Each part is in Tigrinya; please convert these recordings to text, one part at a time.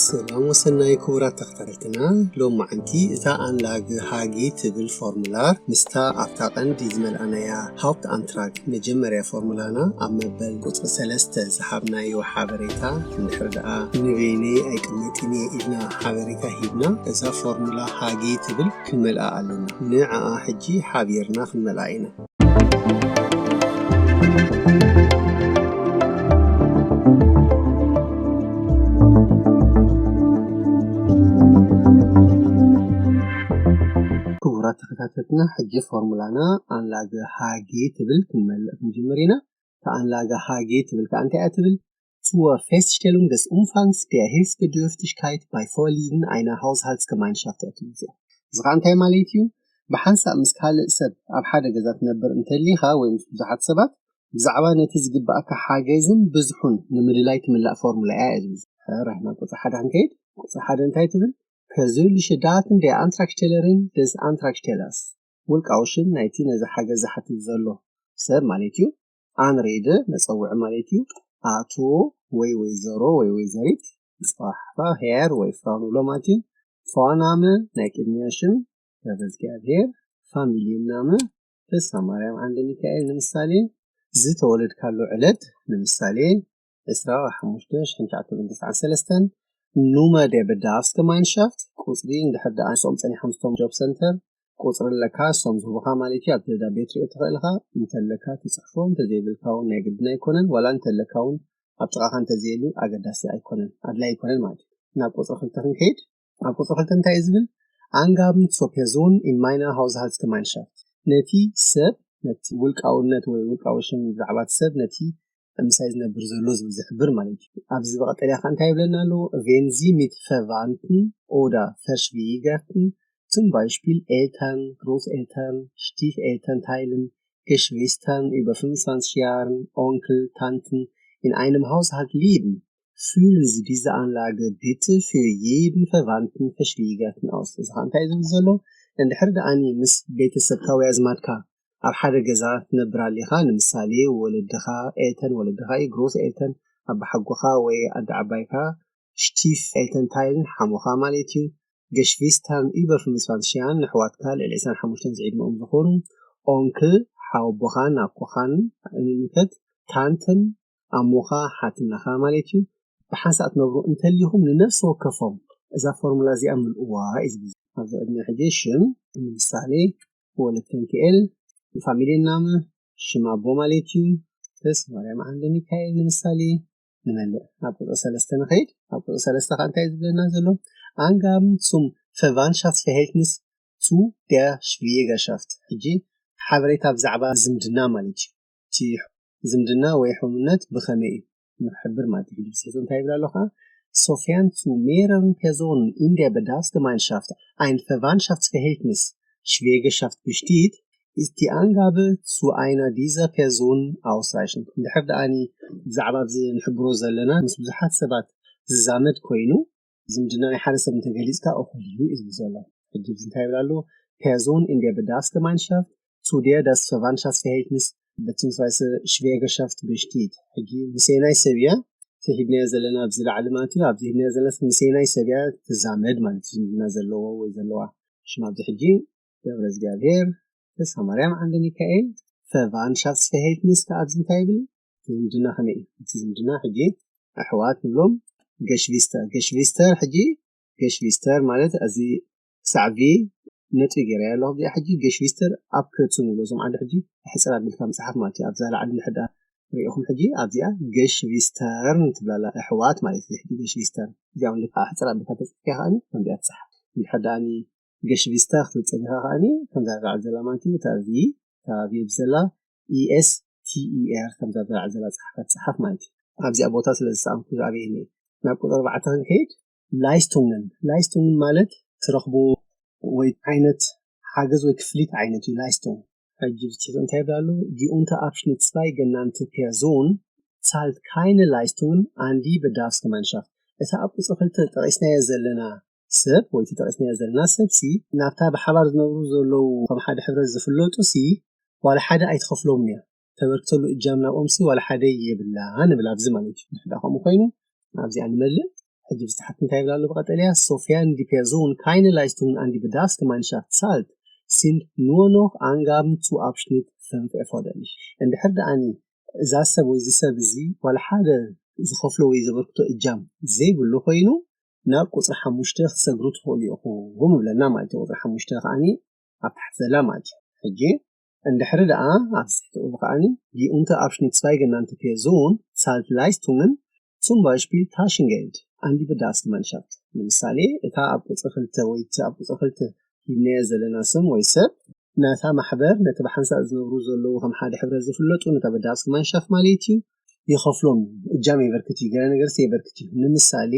ሰላም ወሰናይ ክቡራት ተኸታተልትና፣ ሎማዓንቲ እታ ኣንላግ ሃጊ ትብል ፎርሙላር ምስታ ኣብታ ቀንዲ ዝመልኣናያ ሃውፕት ኣንትራግ መጀመርያ ፎርሙላና ኣብ መበል ቁጽሪ ሰለስተ ዝሃብናዮ ሓበሬታ እንድሕር ደኣ ንበይነይ ኣይቅመጥን እየ ኢልና ሓበሬታ ሂብና፣ እዛ ፎርሙላ ሃጊ ትብል ክንመልኣ ኣለና። ንዓኣ ሕጂ ሓቢርና ክንመልኣ ኢና። ክቡራት ተኸታተልትና፣ ሕጂ ፎርሙላና ኣንላገ ሃጊ ትብል ክንመልእ ክንጅምር ኢና። እታ ኣንላገ ሃጊ ትብል ከኣ እንታይ እያ ትብል? Zur Feststellung des Umfangs der Hilfsbedürftigkeit bei vorliegen einer Haushaltsgemeinschaft እያ ትብል እዚኣ። እዚ ከኣ እንታይ ማለት እዩ? ብሓንሳእ ምስ ካልእ ሰብ ኣብ ሓደ ገዛ ትነብር እንተሊኻ ወይ ምስ ብዙሓት ሰባት ብዛዕባ ነቲ ዝግባኣካ ሓገዝን ብዝሑን ንምልላይ ትምላእ ፎርሙላ እያ እያ ዝብል። ሕራይ ናብ ቁጽሪ ሓደ ክንከይድ። ቁጽሪ ሓደ እንታይ ትብል? Persönliche Daten der Antragstellerin, des Antragstellers። ውልቃዊ ሽም ናይቲ ነዚ ሓገዝ ዝሓትት ዘሎ ሰብ ማለት እዩ። ኣንሬደ መጸውዒ ማለት እዩ። ኣቶ ወይ ወይዘሮ ወይ ወይዘሪት፣ ጸሓፋ ሄር ወይ ፍራው ንብሎ ማለት እዩ። ፎርናመ ናይ ቅድሚያ ሽም፣ ገብረ እግዚኣብሔር። ፋሚልየናመ፣ ተስፋ ማርያም ዓንደ ሚካኤል ንምሳሌ። ዝተወለድካሉ ዕለት ንምሳሌ ዕስራ ሓሙሽተ ሽሕን ትሽዓተ ሚእትን ተስዓን ሰለስተን። ኑመር ደ በዳፍስ ገማይንሻፍት፣ ቁጽሪ እንድሕር ደኣ ንሶም ጸኒሖም ስቶም ጆብ ሰንተር ቁጽሪ ኣለካ፣ እሶም ዝህቡኻ ማለት እዩ። ኣብ ደዳ ቤት ሪኦ ትኽእል ኢኻ። እንተለካ ትጽሕፎ፣ እንተዘይብልካ እውን ናይ ግድን ኣይኮነን። ዋላ እንተለካ እውን ኣብ ጥቓኻ እንተዘየሉ ኣገዳሲ ኣይኮነን፣ ኣድላይ ኣይኮነን ማለት እዩ። ናብ ቁጽሪ ክልተ ክንከይድ። ኣብ ቁጽሪ ክልተ እንታይ እዩ ዝብል? Angaben zur Person in meiner Haushaltsgemeinschaft። ነቲ ሰብ፣ ነቲ ውልቃውነት ወይ ውልቃዊ ሽም ብዛዕባ እቲ ሰብ ነቲ ምሳይ ዝነብር ዘሎ ዝብል ዝሕብር ማለት እዩ። ኣብዚ ብቐጠልያ ከ እንታይ ይብለና ኣሎ? Wenn Sie mit Verwandten oder Verschwiegerten, zum Beispiel Eltern, Großeltern, Stiefeltern teilen, Geschwistern über fünfundzwanzig Jahren, Onkel, Tanten in einem Haushalt leben, füllen Sie diese Anlage bitte für jeden Verwandten, Verschwiegerten aus። እዚ ከ እንታይ ዝብል ዘሎ? እንድሕር ደኣኒ ምስ ቤተሰብካ ወይ ኣዝማድካ ኣብ ሓደ ገዛ ትነብር ኣሊኻ፣ ንምሳሌ ወለድኻ፣ ኤልተን ወለድኻ እዩ፣ ግሮስ ኤልተን ኣባሓጎኻ ወይ ኣደ ዓባይካ፣ ሽቲፍ ኤልተን ታይልን ሓሞኻ ማለት እዩ። ገሽቪስታን ዩበ ፍምስፋን ሽያን ንሕዋትካ ልዕሊ ዕስራን ሓሙሽተን ዝዕድመኦም ዝኾኑ፣ ኦንክል ሓወቦኻን ኣኮኻን ንምልከት፣ ታንትን ኣሞኻ ሓትነኻ ማለት እዩ። ብሓንሳእ ትነብሩ እንተሊኹም ንነፍሲ ወከፎም እዛ ፎርሙላ እዚኣ ምልእዋ እዩ ዝብል። ኣብዚ ቅድሚ ሕጂ ሽም ንምሳሌ ወለተንክኤል ፋሚሊ ናመ ሽም ኣቦ ማለት እዩ። ተስ ማርያም ዓንደ ሚካኤል ንምሳሌ ንመልእ። ኣብ ቁፅሪ ሰለስተ ንኸይድ። ኣብ ቁፅሪ ሰለስተ ከዓ እንታይ ዝብለና ዘሎ? Angaben zum Verwandtschaftsverhältnis zu der Schwiegerschaft። ሕጂ ሓበሬታ ብዛዕባ ዝምድና ማለት እዩ። እቲ ዝምድና ወይ ሕውነት ብኸመይ እዩ ንክሕብር ማለት እዩ። ሕጂ ብፅሒቱ እንታይ ይብል ኣሎ ከዓ? Sofern zu mehreren Personen in der Bedarfsgemeinschaft ein Verwandtschaftsverhältnis, Schwiegerschaft besteht, ist die Angabe zu einer dieser Personen ausreichend። እንድሕር ደኣኒ ብዛዕባ ኣብዚ ንሕብሮ ዘለና ምስ ብዙሓት ሰባት ዝዛመድ ኮይኑ ዝምድና ናይ ሓደ ሰብ እንተገሊፅካ እኹል እዩ እዩ ዝብል ዘሎ። ሕጂ እዚ እንታይ ይብል ኣሎ? Person in der Bedarfsgemeinschaft, zu der das Verwandtschaftsverhältnis beziehungsweise Schwiegerschaft besteht። ሕጂ ምሰናይ ሰብ እያ እቲ ሂብናዮ ዘለና ኣብዚ ላዕሊ ማለት እዩ። ኣብዚ ሂብናዮ ዘለና ምሰናይ ሰብ እያ ትዛመድ ማለት እዩ። ዝምድና ዘለዎ ወይ ዘለዋ ሽም ኣብዚ ሕጂ ገብረ እግዚኣብሔር ተስፋ ማርያም ዓንደ ሚካኤል። Verwandtschaftsverhältnis ከ ኣብዚ እንታይ ይብል? ዝምድና ከመይ እዩ? እቲ ዝምድና ሕጂ ኣሕዋት ንብሎም ገሽቪስተር። ገሽቪስተር ሕጂ ገሽቪስተር ማለት እዚ ሳዕቢ ነጥቢ ገይረ ኣለኹ። እዚኣ ሕጂ ገሽቪስተር ኣብ ከቱ ንብሎ እዞም ዓዲ ሕጂ ሕፅር ኣቢልካ ምፅሓፍ ማለት እዩ። ኣብዛ ላዕሊ እንድሕር ደኣ ሪኢኹም ሕጂ ኣብዚኣ ገሽቪስተር ንትብላላ ኣሕዋት ማለት እዩ። ሕጂ ገሽቪስተር እዚኣ እውን ልካ ሕፅር ኣቢልካ ተፅሒፍካ ከኣኒ ከምዚኣ ትፅሓፍ። እንድሕር ደኣ ገሽቪስታ ክትብል ጸኒኻ ከኣኒ ከምዛ ላዕሊ ዘላ ማለት እዩ። እታ ቪ፣ እታ ቪ ዘላ ኢ ኤስ ቲ ኢ ኣር ከምዛ ላዕሊ ዘላ ጸሓፋት ጸሓፍ ማለት እዩ። ኣብዚኣ ቦታ ስለ ዝሰኣንኩ ኣብየኒ። ናብ ቁጽሪ ኣርባዕተ ክንከይድ፣ ላይስቱንግን። ላይስቱንግን ማለት ትረኽቦ ወይ ዓይነት ሓገዝ ወይ ክፍሊት ዓይነት እዩ ላይስቱንግ። ሕጂ ብትሕቲ እንታይ ይብል ኣሎ? Die Unterabschnitt zwei genannte Person zahlt keine Leistungen an die Bedarfsgemeinschaft። እታ ኣብ ቁጽሪ ክልተ ጠቒስናዮ ዘለና ሰብ ወይ እቲ ጠቒስናዮ ዘለና ሰብ ሲ ናብታ ብሓባር ዝነብሩ ዘለዉ ከም ሓደ ሕብረት ዝፍለጡ ሲ ዋላ ሓደ ኣይትኸፍሎም እያ። ተበርክተሉ እጃም ናብኦም ሲ ዋላ ሓደ የብላ ንብል ኣብዚ ማለት እዩ። ንሕዳ ከምኡ ኮይኑ ኣብዚኣ ንመልእ። ሕጂ ብዝተሓት እንታይ ይብል ኣሎ ብቐጠልያ? Sofern die Person keine Leistungen an die Bedarfsgemeinschaft zahlt, sind nur noch Angaben zu Abschnitt fünf erforderlich. እንድሕር ደኣኒ እዛ ሰብ ወይ እዚ ሰብ እዚ ዋላ ሓደ ዝኸፍሎ ወይ ዘበርክቶ እጃም ዘይብሉ ኮይኑ ናብ ቁፅሪ ሓሙሽተ ክትሰግሩ ትኽእሉ ኢኹም ይብለና ማለት እዩ። ቁፅሪ ሓሙሽተ ከዓኒ ኣብ ታሕቲ ዘላ ማለት እዩ። ሕጂ እንድሕሪ ደኣ ኣብዚ ትሕቲ ከዓኒ die Unterabschnitt zwei genannte Person zahlt Leistungen, zum Beispiel Taschengeld, an die Bedarfsgemeinschaft. ንምሳሌ እታ ኣብ ቁፅሪ ክልተ ወይ እቲ ኣብ ቁፅሪ ክልተ ሂብናዮ ዘለና ስም ወይ ሰብ ነታ ማሕበር ነቲ ብሓንሳእ ዝነብሩ ዘለዉ ከም ሓደ ሕብረት ዝፍለጡ ነታ Bedarfsgemeinschaft ማለት እዩ ይኸፍሎም እዩ። እጃም የበርክት እዩ። ገለ ነገር የበርክት እዩ። ንምሳሌ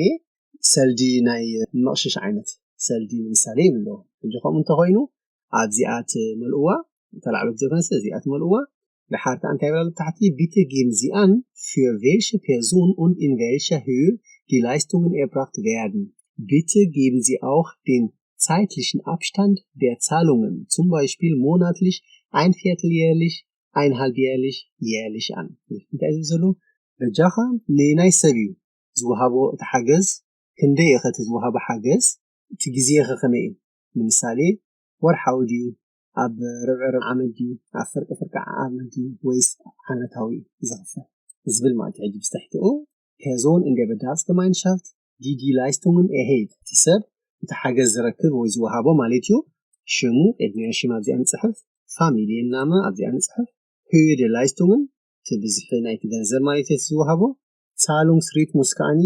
ሰልዲ ናይ መቕሽሽ ዓይነት ሰልዲ ንምሳሌ ይብሎ። ሕጂ ከምኡ እንተኮይኑ ኣብዚኣ ትመልእዋ ተላዕበት ዘይኮነስ እዚኣ ትመልእዋ። ድሓር ከኣ እንታይ ይብላ ኣብ ታሕቲ? Bitte geben Sie an, für welche Person und in welcher Höhe die Leistungen erbracht werden. Bitte geben Sie auch den zeitlichen Abstand der Zahlungen, zum Beispiel monatlich, ein Viertel jährlich, eineinhalb jährlich, jährlich an. እንታይ እዩ ዘሎ? በጃኻ ንናይ ሰብ እዩ ዝወሃቦ እቲ ሓገዝ። ክንደይ ኢኸ እቲ ዝወሃቦ ሓገዝ? እቲ ግዜ ኸ ከመይ እዩ? ንምሳሌ ወርሓዊ ድዩ? ኣብ ርብዒ ርብዒ ዓመት ድዩ? ኣብ ፍርቂ ፍርቂ ዓመት ድዩ? ወይስ ዓመታዊ እዩ ዝኽፈል ዝብል ማለት እዩ። ሕጂ ብዝተሕትኡ Person in der Bedarfsgemeinschaft, die die Leistungen erhält። እቲ ሰብ እቲ ሓገዝ ዝረክብ ወይ ዝወሃቦ ማለት እዩ። ሽሙ፣ ቅድሚያ ሽም ኣብዚኣ ንፅሕፍ፣ Familienname ኣብዚኣ ንፅሕፍ፣ Höhe der Leistungen፣ እቲ ብዝሒ ናይቲ ገንዘብ ማለት እዩ ዝወሃቦ። Zahlungsrhythmus ከዓኒ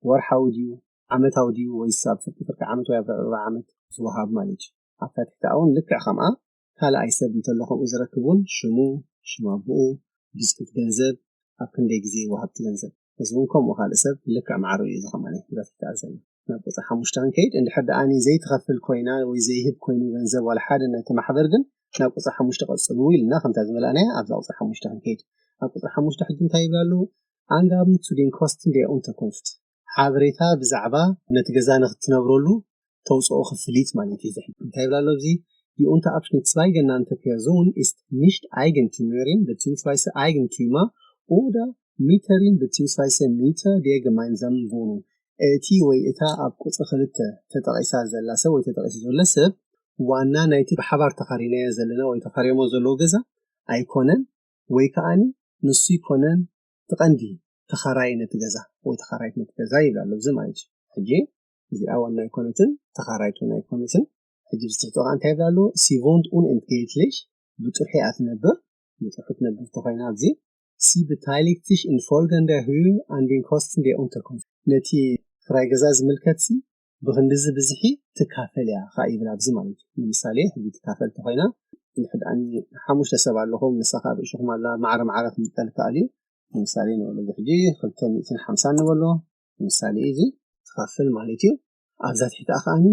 ወርሓዊ ድዩ ዓመታዊ ድዩ ወይስ ኣብ ፍርቂ ፍርቂ ዓመት ወይ ኣብ ርብዒ ዓመት ዝወሃብ ማለት እዩ። ኣብታ ትሕቲ እውን ልክዕ ከምኣ ካልኣይ ሰብ እንተሎ ከምኡ ዝረክብ እውን ሽሙ፣ ሽም ኣቦኡ፣ ብዝሒ እቲ ገንዘብ፣ ኣብ ክንደይ ግዜ ይወሃብ እቲ ገንዘብ። እዚ እውን ከምኡ ካልእ ሰብ ልክዕ ማዕሩ እዩ። እዚ ከማን እዛ ትሕቲ ዘላ ናብ ቁፅሪ ሓሙሽተ ክንከይድ። እንድሕር ደኣኒ ዘይትኸፍል ኮይና ወይ ዘይህብ ኮይኑ ገንዘብ ዋላ ሓደ ነቲ ማሕበር ግን ናብ ቁፅሪ ሓሙሽተ ቀፅሉ ኢልና ከምታ ዝመላእናያ ኣብዛ ቁፅሪ ሓሙሽተ ክንከይድ። ኣብ ቁፅሪ ሓሙሽተ ሕጂ እንታይ ይብላ ኣለዉ? Angaben zu den Kosten der Unterkunft፣ ሓበሬታ ብዛዕባ ነቲ ገዛ ንክትነብረሉ ተውፅኦ ክፍሊት ማለት እዩ። እንታይ ይብላ ኣሎ ኣብዚ? Die Unterabschnitt zwei genannte Person ist nicht Eigentümerin beziehungsweise Eigentümer oder Mieterin beziehungsweise Mieter der gemeinsamen Wohnung. እቲ ወይ እታ ኣብ ቁፅሪ ክልተ ተጠቒሳ ዘላ ሰብ ወይ ተጠቒሱ ዘሎ ሰብ ዋና ናይቲ ብሓባር ተኻሪናዮ ዘለና ወይ ተኻሪሞ ዘለዎ ገዛ ኣይኮነን፣ ወይ ከዓኒ ንሱ ይኮነን ትቐንዲ ተኻራይ ነቲ ገዛ ወይ ተኻራይት ነቲ ገዛ ይብል ኣሎ። እዚ ማለት እዩ። ሕጂ እዚኣ ዋና ኣይኮነትን፣ ተኻራይት እውን ኣይኮነትን። ሕጂ ብዝትሕቶ ከዓ እንታይ ይብል ኣሎ? Sie wohnt unentgeltlich፣ ብጥርሑ እያ ትነብር። ብጥርሑ ትነብር ተኮይና ኣብዚ Sie beteiligt sich in folgender Höhe an den Kosten der Unterkunft። ነቲ ክራይ ገዛ ዝምልከት ሲ ብክንድዚ ብዝሒ ትካፈል እያ ከዓ ይብል ኣብዚ ማለት እዩ። ንምሳሌ ሕጂ ትካፈል ተኮይና ንሕድ ሓሙሽተ ሰብ ኣለኹም፣ ንሳ ከዓ ብእሽኹም ኣላ፣ ማዕረ ማዕረ ክምጠል ይከኣል እዩ። ንምሳሌ ንበሎ እዚ ሕጂ ክልተ ሚእትን ሓምሳን ንበሎ። ንምሳሌ እዚ ትካፈል ማለት እዩ። ኣብዛ ትሕቲ ከዓኒ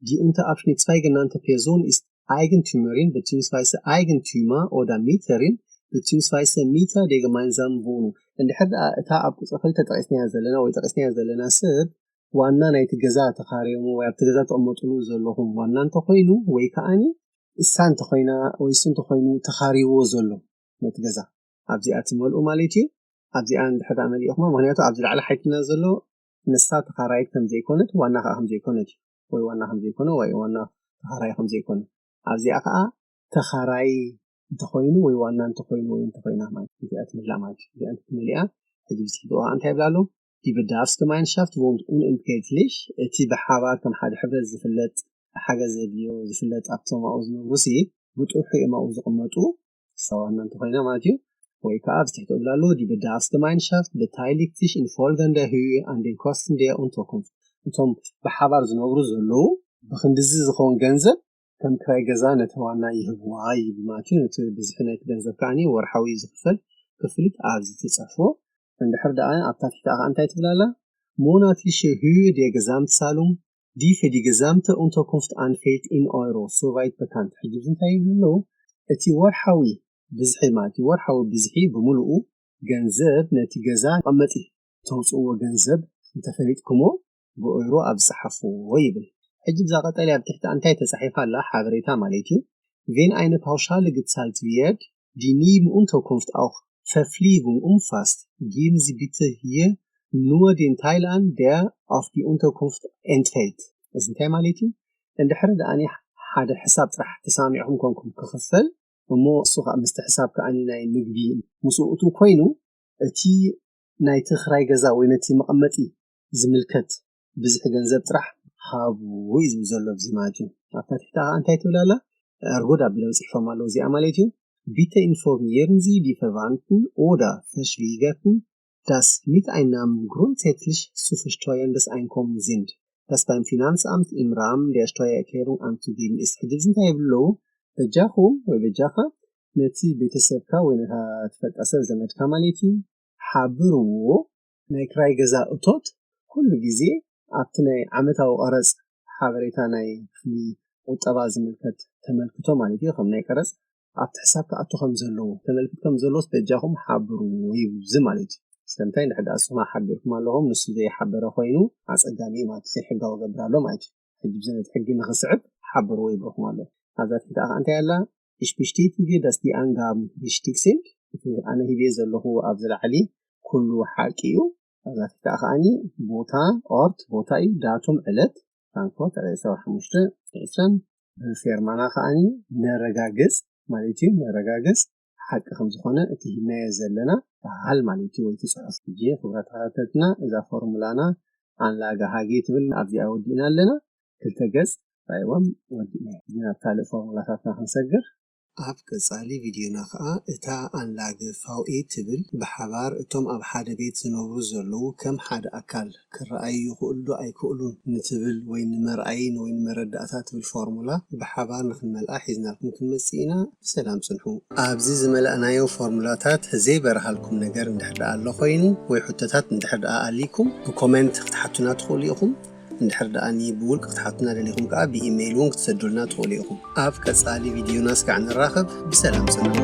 Die Unterabschnitt zwei genannte Person ist Eigentümerin beziehungsweise Eigentümer oder Mieterin beziehungsweise Mieter der gemeinsamen Wohnung። እንድሕር ደኣ እታ ኣብ ቁፅሪ ክልተ ጠቂስናያ ዘለና ወይ ጠቂስናያ ዘለና ሰብ ዋና ናይቲ ገዛ ተኻሪሙ ወይ ኣብቲ ገዛ ተቐመጥሉ ዘለኹም ዋና እንተኮይኑ ወይ ከዓኒ እሳ እንተኮይና ወይ እሱ እንተኮይኑ ተኻሪዎ ዘሎ ነቲ ገዛ ኣብዚኣ ትመልኡ ማለት እዩ። ኣብዚኣ እንድሕር ደኣ መሊእኹማ፣ ምክንያቱ ኣብዚ ላዕሊ ሓይትና ዘሎ ንሳ ተኻራይት ከም ዘይኮነት ዋና ከዓ ከም ዘይኮነት እዩ። ወይ ዋና ከም ዘይኮነ ወይ ዋና ተኻራይ ከም ዘይኮነ። ኣብዚኣ ከዓ ተኻራይ እንተኮይኑ ወይ ዋና እንተኮይኑ ወይ እንተኮይና ማለት እዩ። እዚኣ ትምላእ ማለት እዩ። እዚኣ እንትትመሊኣ ሕጂ ብትሕትኡ ከዓ እንታይ ይብላ ኣሎ? Die Bedarfsgemeinschaft wohnt unentgeltlich። እቲ ብሓባር ከም ሓደ ሕብረት ዝፍለጥ ሓገዝ ዘድልዮ ዝፍለጥ ኣብቶም ኣብኡ ዝነብሩ ሲ ብጥርሑ እዮም ኣብኡ ዝቕመጡ። እሳ ዋና እንተኮይና ማለት እዩ። ወይ ከዓ ኣብዚ ትሕቲ ይብላ ኣለዉ Die Bedarfsgemeinschaft beteiligt sich in folgender Höhe an den Kosten der Unterkunft። እቶም ብሓባር ዝነብሩ ዘለዉ ብክንድዚ ዝኸውን ገንዘብ ከም ክራይ ገዛ ነቲ ዋና ይህብዋ ይብል ማለት እዩ። ነቲ ብዝሒ ናይቲ ገንዘብ ከዓ ወርሓዊ ዝኽፈል ክፍሊት ኣብዚ ትፅሕፎ። እንድሕር ደኣ ኣብታ ትሕቲ ከዓ እንታይ ትብላ ኣላ? Monatliche Höhe der Gesamtzahlung, die für die gesamte Unterkunft anfällt, in Euro, soweit bekannt። ሕጂ እዚ እንታይ ይብሉ ኣለዉ? እቲ ወርሓዊ ብዝሒ ማለት እዩ፣ ወርሓዊ ብዝሒ ብምሉኡ ገንዘብ ነቲ ገዛ መቐመጢ ተውፅእዎ ገንዘብ እንተፈሊጥኩሞ ብኦይሮ ኣብ ዝፀሓፍዎ ይብል። ሕጂ ብዛ ቀጠልያ ኣብ ትሕቲ እንታይ ተፃሒፋ ኣላ? ሓበሬታ ማለት እዩ። Wenn eine Pauschale gezahlt wird, die neben Unterkunft auch Verpflegung umfasst, geben Sie bitte hier Nur den Teil an, der auf die Unterkunft entfällt. እዚ እንታይ ማለት እዩ? እንድሕር ደኣኒ ሓደ ሕሳብ ጥራሕ ተሰማሚዕኹም ኮንኩም ክኽፈል እሞ እሱ ከዓ ምስቲ ሕሳብ ከኣኒ ናይ ምግቢ ምስኡ እቱ ኮይኑ እቲ ናይቲ ክራይ ገዛ ወይ ነቲ መቐመጢ ዝምልከት ብዝሒ ገንዘብ ጥራሕ ሃቡ እዩ ዝብል ዘሎ ኣብዚ ማለት እዩ። ኣብታ ትሕቲ ከዓ እንታይ ትብል ኣላ? እርጉድ ኣቢሎም ፅሒፎም ኣለዉ እዚኣ ማለት እዩ። Bitte informieren Sie die Verwandten oder Verschwiegerten, dass Mieteinnahmen grundsätzlich zu versteuerndes Einkommen sind, das beim Finanzamt im Rahmen der Steuererklärung anzugeben ist. ሕጂ እዚ እንታይ ይብሉ ኣለዉ? በጃኹም ወይ በጃኻ ነቲ ቤተሰብካ ወይ ነታ ትፈልጣ ሰብ ዘመድካ ማለት እዩ ሓብርዎ ናይ ክራይ ገዛ እቶት ኩሉ ግዜ ኣብቲ ናይ ዓመታዊ ቀረፅ ሓበሬታ ናይ ክፍሊ ቁጠባ ዝምልከት ተመልክቶ ማለት እዩ። ከም ናይ ቀረፅ ኣብቲ ሕሳብ ክኣቱ ከም ዘለዎ ተመልክት ከም ዘለዎስ በጃኹም ሓብርዎ ይብሉ ማለት እዩ። ስለምንታይ እንድሕር ደኣ ንስኹም ሓቢርኩም ኣለኹም ንሱ ዘይሓበረ ኮይኑ ኣፀጋሚ እዩ ማለት እዩ። ዘይሕጋዊ ገብር ኣሎ ማለት እዩ። ሕጂ ብዚ ነቲ ሕጊ ንኽስዕብ ሓብርዎ ይብልኹም ኣሎ። ኣብዛ ትሕቲ ከዓ እንታይ ኣላ? Ich bestätige, dass die Angaben richtig sind. እቲ ኣነ ሂበ ዘለኹ ኣብዚ ላዕሊ ኩሉ ሓቂ እዩ። ኣብዛ ትሕቲ ከዓ ከዓኒ ቦታ ኦርት ቦታ እዩ፣ ዳቱም ዕለት ታንኮ ዕስራን ሓሙሽተን ዕስራን ብፌርማና ከዓኒ ነረጋግፅ ማለት እዩ። ነረጋግፅ ሓቂ ከም ዝኾነ እቲ ሂብናዮ ዘለና በዓል ማለት እዩ ወይ እቲ ፅሑፍ። ሕጂ ክቡራት ተኸታተልትና እዛ ፎርሙላና ኣንላገ ሃጌ ትብል ኣብዚኣ ወዲእና ኣለና። ክልተ ገፅ ራእይዎም ወዲእና። ሕጂ ናብ ካልእ ፎርሙላታትና ክንሰግር። ኣብ ቀጻሊ ቪድዮና ከኣ እታ ኣንላገ ፋውኢ ትብል ብሓባር እቶም ኣብ ሓደ ቤት ዝነብሩ ዘለዉ ከም ሓደ ኣካል ክረኣዩ ይኽእሉ ዶ ኣይክእሉን ንትብል ወይ ንመርኣይን ወይ ንመረዳእታ ትብል ፎርሙላ ብሓባር ንክንመልኣ ሒዝናልኩም ክንመጽእ ኢና። ብሰላም ጽንሑ። ኣብዚ ዝመላእናዮ ፎርሙላታት ዘይበርሃልኩም ነገር እንድሕር ደኣ ኣሎ ኮይኑ ወይ ሕቶታት እንድሕር ደኣ ኣሊኩም ብኮመንት ክትሓቱና ትኽእሉ ኢኹም። እንድሕር ደኣኒ ብውልቂ ክትሓቱና ደሊኹም ከኣ ብኢሜይል እውን ክትሰዱልና ትኽእሉ ኢኹም። ኣብ ቀጻሊ ቪድዮና እስካዕ ንራኸብ። ብሰላም ጽንሑ።